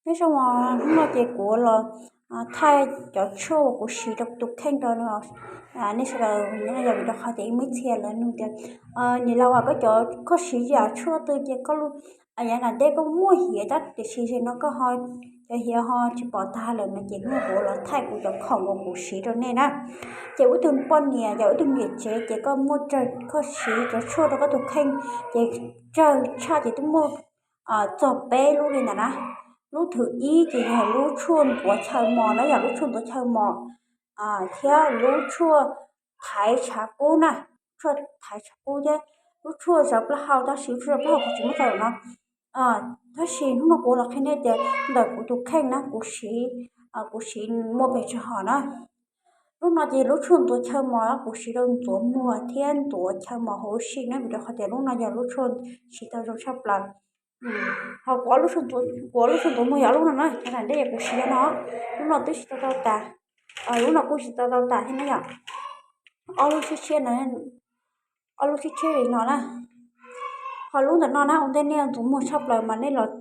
Nyob zoo, hnub no ces kuv los thaij cov tshuaj uas kuv siv rau kuv tus kheej rau nej sawv daws nyob no yog vim rau qhov tias ib muaj ib txhia lawv nug tias, niam laus, koj cov, koj siv yam tshuaj twg ces koj lub, yav nram ntej koj muaj hiav tab tiam sis zaum no koj ho cov hiav ho tsis pom tag lawm no ces hnub no kuv los thaij kuv cov khoom uas kuv siv rau nej na. Ces ib tug poj niam yog ib tug niam tsev ces koj muaj tsawg, koj siv cov tshuaj rau koj tus kheej ces tsawg tshaj ces twb muaj txog peb lub li ntawd na. Lub thwv ib ces yog lub tshuaj ntxuav chaw mos na, yog lub tshuaj ntxuav chaw mos thiab lub tshuaj thaiv tshav kub na, tshuaj thaiv tshav kub thiab lub tshuaj zaws plaub hau, tab sis lub tshuaj zaws plaub hau kuv tsis muab tso no. Tab sis hnub no kuv los qhia nej tias ntawm kuv tus kheej na kuv siv, kuv siv muaj pes tsawg hom na. Lub no ces lub tshuaj ntxuav chaw mos kuv siv rau ntxuav muag thiab ntxuav chaw mos huv si na, vim rau qhov tias lub no yog lub tshuaj siv tau zoo tshaj plaws. Ho kuv ob lub tshuaj ntxuav muag yog ob lub no na, nram ntej yog kuv siv no, lub no twb siv tau tau tas, lub no kuj siv tau tau tas thiab na yom. Ob lub tshiab tshiab no, ob lub tshiab tshiab li no na. Ho lub ntawm no na ua ntej nej ntxuav muag tshaj plaws mas nej los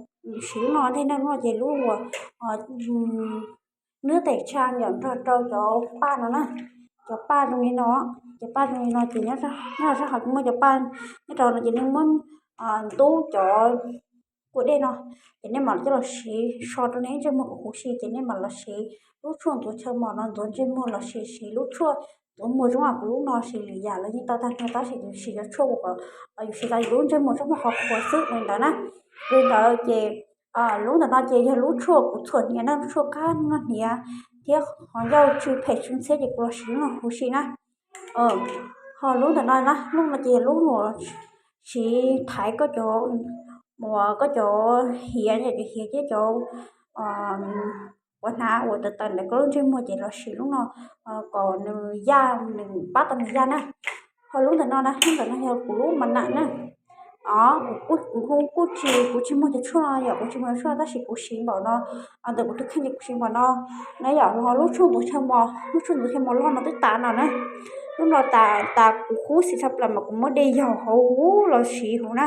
siv lub no ntej na, lub no ces lub uas nws teem tsha yom, nrog rau cov paj no na. Cov paj zoo li no, cov paj zoo li no ces nyob rau sab hauv muaj cov paj nyob rau no ces nej muab ntub cov kua dej no ces nej mam coj los siv so rau nej ntsej muag kom huv si ces nej mam los siv lub tshuaj ntxuav chaw mos no ntxuav ntsej muag los sis siv lub tshuaj ntxuav muag zoo li kuv lub no, siv lwm yam los yeej tau tag nrho tab sis yus siv cov tshuaj uas kom yus siv tau yus lub ntsej muag txhob muaj qhov qhuav xwb li ntawd na. Li ntawd ces lub ntawm no ces yog lub tshuaj kuv txhuam hniav na, lub tshuaj kab noj hniav thiab qhov ncauj tsw phem tsw ntxhiab ces kuv los siv lub no huv si na. Ho lub ntawm no na, lub no ces yog lub uas siv thaiv koj cov, uas koj cov hiav, cov hiav thiab cov quav hnav uas tawv tawv ntawm koj lub ntsej muag ces los siv lub no kom nws yaj, nws pab tau nws yaj na. Ho lub ntawm no na, lub ntawm no yog kuv lub mas nam na. Kuv kuj tsis, kuv tsis muag cov tshuaj no yom, kuv tsis muag cov tshuaj no tab sis kuv siv npaum no, ntawm kuv tus kheej ces kuv siv npaum no na yom. Ho lub tshuaj ntxuav chaw mos, lub tshuaj ntxuav chaw mos loj no twb tas no na. Lub no tas, tas kuv qub xim tshaj plaws mas kuv muab de yaug hauv los siv hauv na.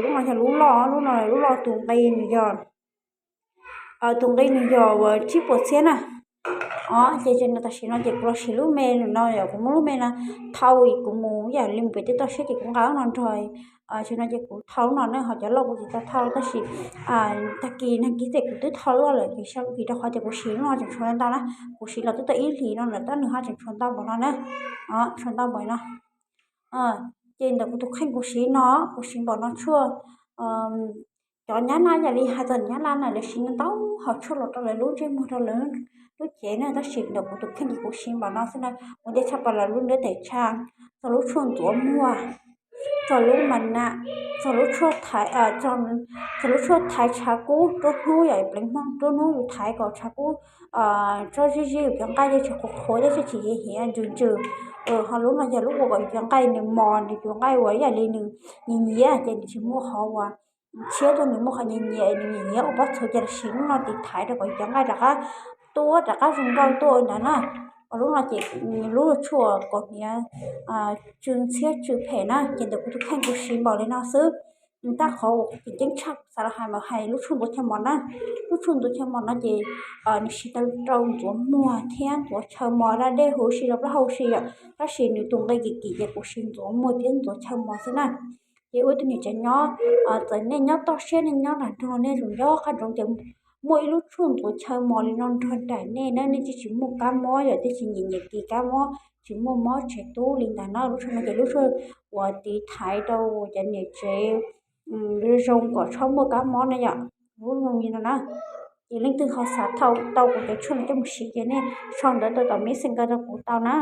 Lub no yog lub loj, lub no lub loj tus nqi nws yog, tus nqi nws yog uas tsib puas txhiab na. Ces tam sim no ces kuv los siv lub me no yom, kuv muab lub me no thau kuv mus yam li mus pem tej toj siab ces kuv nqa lub no nrog. Tam sim no ces kuv thau lub no na, ho cov loj kuv tsis tau thau tab sis tag kis nag kis ces kuv twb thau loj lawm ces vim rau qhov tias kuv siv lub no tseem tshuav ntau na, kuv siv los twb tau ib hlis no lawm tab nws ho tseem tshuav ntau npaum no na, tshuav ntau npaum no. Ces ntawm kuv tus kheej kuv siv no, kuv siv npaum no tshuaj. Cov nyab laj yam li hais txog nyab laj na lawv siv ntau hom tshuaj los rau lawv lub ntsej muag rau lawv lub cev na, tab sis ntawm kuv tus kheej ces kuv siv npaum no xwb na. Ua ntej tshaj plaws los lub nruab taim tsha, txog lub tshuaj ntxuav muag, txog lub mas nam, txog lub tshuaj thaiv, txog lub tshuaj thaiv tshav kub ruab hnub yom, pleev Hmoob ruab hnub yus thaiv kom tshav kub tsob zib zib yus cov nqaij thiaj tsis qhuav qhuav thiab thiaj tsis hiav hiav ntsws ntsws. Ho lub no yog lub ua kom yus cov nqaij nws mos, nws cov nqaij uas yam li nws nyias nyiav ces nws tsis muaj qhov uas tshiab tuaj, nws muaj qhov nyias nyiav, nws nyias nyiav ua pob txhuv ces los siv lub no tiv thaiv rau kom yus cov nqaij rov qab tuaj, rov qab zoo nkauj tuaj ntawd na. Ho lub no ces lub tshuaj kaus hniav tsw ntxhiab tsw phem na, ces ntawm kuv tus kheej kuv siv npaum li no xwb. Tab qhov uas tseem ceeb tshaj kuv xav los hais mas hais lub tshuaj ntxuav chaw mos na. Lub tshuaj ntxuav chaw mos no ces nws siv tau rau ntxuav muag thiab ntxuav chaw mos, da dej huv si, los plaub hau huv si yom, tab sis nws tus nqi kim kim ces kuv siv ntxuav muag thiab ntxuav chaw mos xwb na. Ces ua ib tug niam tsev nyob, txawm nej nyob toj siab nej nyob nram nroog nej tseem nco qab ntsoov tias muaj ib lub tshuaj ntxuav chaw mos li no nrog nraim nej na, nej thiaj tsis muaj kab mob yom, thiaj tsis nyiam nyiam kis kab mob, tsis muaj mob tsev tub li ntawd no. Lub tshuaj no ces lub tshuaj uas tiv thaiv rau cov niam tsev zoo kom txhob muaj kab mob na yom. Lub zoo li no na. Ces leej twg ho xav thau tau kuv cov tshuaj no coj mus siv ces nej sau ntawv rau tom messenger rau kuv tau na.